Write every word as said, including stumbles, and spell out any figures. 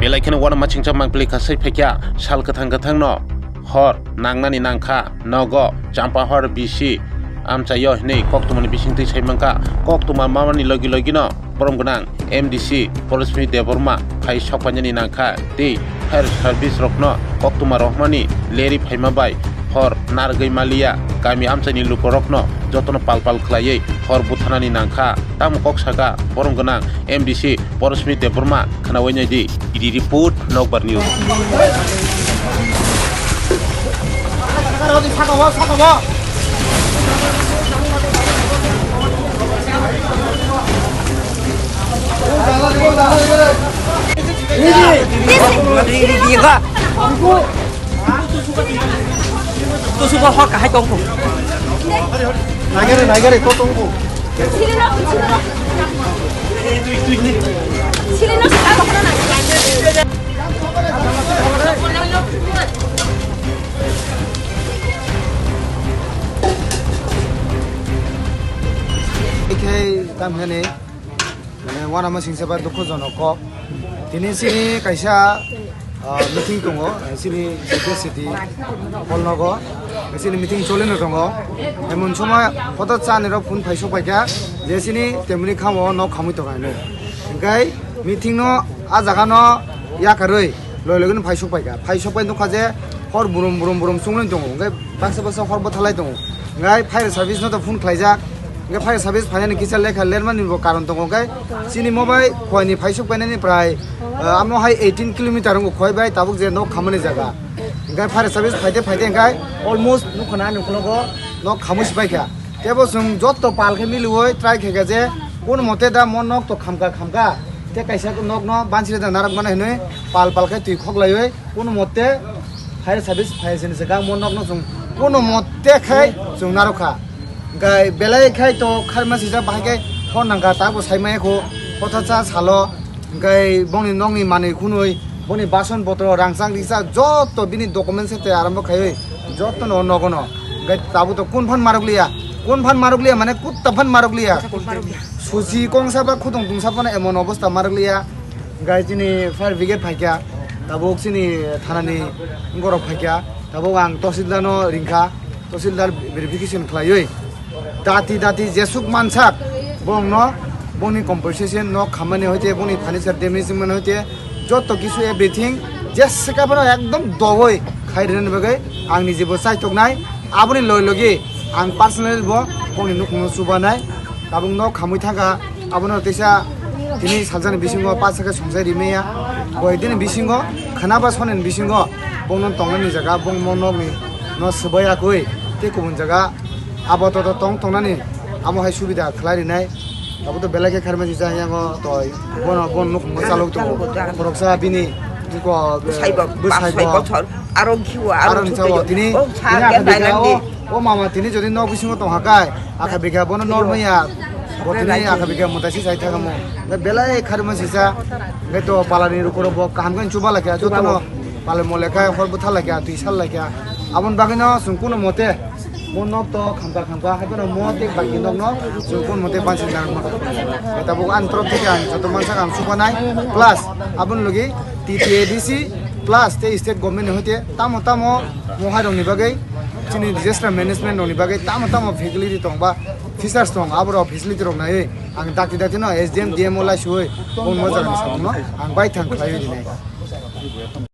Belai kheno uanama singcha mangpili kasai phaikha sal kwthang kwthangno hor nangnani nangkha nogo Champahor B C amchaio hinwi koktwmani bisingtwi saimangkha. Koktwma mamani logi logino borom gwnang M D C Polosmi Debbarma phai sokpainani nangkha tei fire service rokno koktwma rohormani leri phaima bai hor narwgwi maliya kami amchaini lukurokno jotono pal pal khlaiwi hor butharnani nangkha. Tamo kok saka borom gwnang M D C Porosmi Debbarma khwnawi naidi. Idi report Nokbar News. Tusugo hor kahai tongkho. Naigari, naigari, to tongkho. Ikhai tamhani, mane, uanama singsa ba dukhujonok kok. Tini sini kaisa, ah, meeting tongo, sini City City hall nogo, sini meeting cholino tongo. Emon somoi hoto chani rok phone phaisok paikha, je sini temni khamo nok khamwi tongo hinwi. Hinkhe meeting no a jaga no yakarwi loi logino phaisok paikha. Phaisok pai nukha je hor burum burum burum chunglai tongo, hinkhe baksa baksa hor bwthalai tongo. Hinkhe fire service no to phone khlaijak, hinkhe fire service phainani kisa lekha lermani bo karon tongo, hinkhe chini mo bai khoini phaisok painani prai, ah, amo hai eighteen kilometer wngkha khoi bai tabuk je nok khamani jaga. Hinkhe fire service phaite phaite hinkhe almost nukha na ani ukologo nok khamwi si paikha. Tebo chwng jotto pal khe miliui try khaikha je kono mote da mo nok to khamkha khamkha. Tei kaisa nok no bansiri da narwk mano hinui pal pal khe twi khoklaiui kono mote fire service phai sini se gang mo nok no chwng kono mote khai chwng narwk kha. Gai belai khai to kharma sijak bahai khe phone nangkha ta bo sai maya kho kotha cha salo. Hinkhe bongni nokni manwi khunui, boni bason botoro, rangchak rijak joto bini document se tei arambo khaiwi jotono o nogono. Hinkhe tabuk to kun phan marwk liya, kun phan marwk liya mane kutta phan marwk liya. Suchi kongsa ba khudung tungsa phano emon obostha marwk liya. Hinkhe chini fire brigade phaikha, tabuk chini thanani borok phaikha, tabuk ang tahsildar no ringkha. Tahsildar verification khlaiwi dati dati jesuk mansak bongno bongni compensation no khamani hoite bongni furniture damage mani hoite joto kisu everything jesika bono ekdom dogoi khai rwna bagwi ang nijebo chaitok nai aboni logi logi ang personal bo bongni nukhungno chubanai tabuk no khamwi thangkha. Abono teisa tini saljani bisingo pacha khe songchai rimaya. Boidini bisingo khana ba sonini bisingo bongno tongnani jaga bongmo nokni no swbai yakui tei kubun jaga abo toto tong tongnani amo hai subida khlai rinai. Abo to belai khe kharmani jang yango toi bono bon nukhungo chalok tongo. Khoroksa bini buko bwsaibo bwsaibo bosor aro khiwo aro aro ni chalo tini tini akha bikha o, o mama tini jodi nok bisingo tongha kai akha bikha bono nor maya bo tini akha bikha muta si sai thangamo. Belai kharma sisa beto palani rukuro bo kaham khe chuba lakha jotono palai mo lekha hor bwtha lakha twi sal lakha. Aboni bagwino chwng kuno mote mo nok to khamkha khamkha hai bono mo tei baki nok no chwng kun mote bansi nang ma. Tabuk ani torop theke ang joto mansa ang chubanai plus aboni logi T T A D C plus tei state government ni hoite tamo tamo mo hai rok ni bagwi chini disaster management rok ni bagwi tamo tamo facility tong ba features tong abo rok facility rok nai ang dakti dakti no S D M D M o lai sui bo mo jaga ni samung no ang bai thang khlai rinai.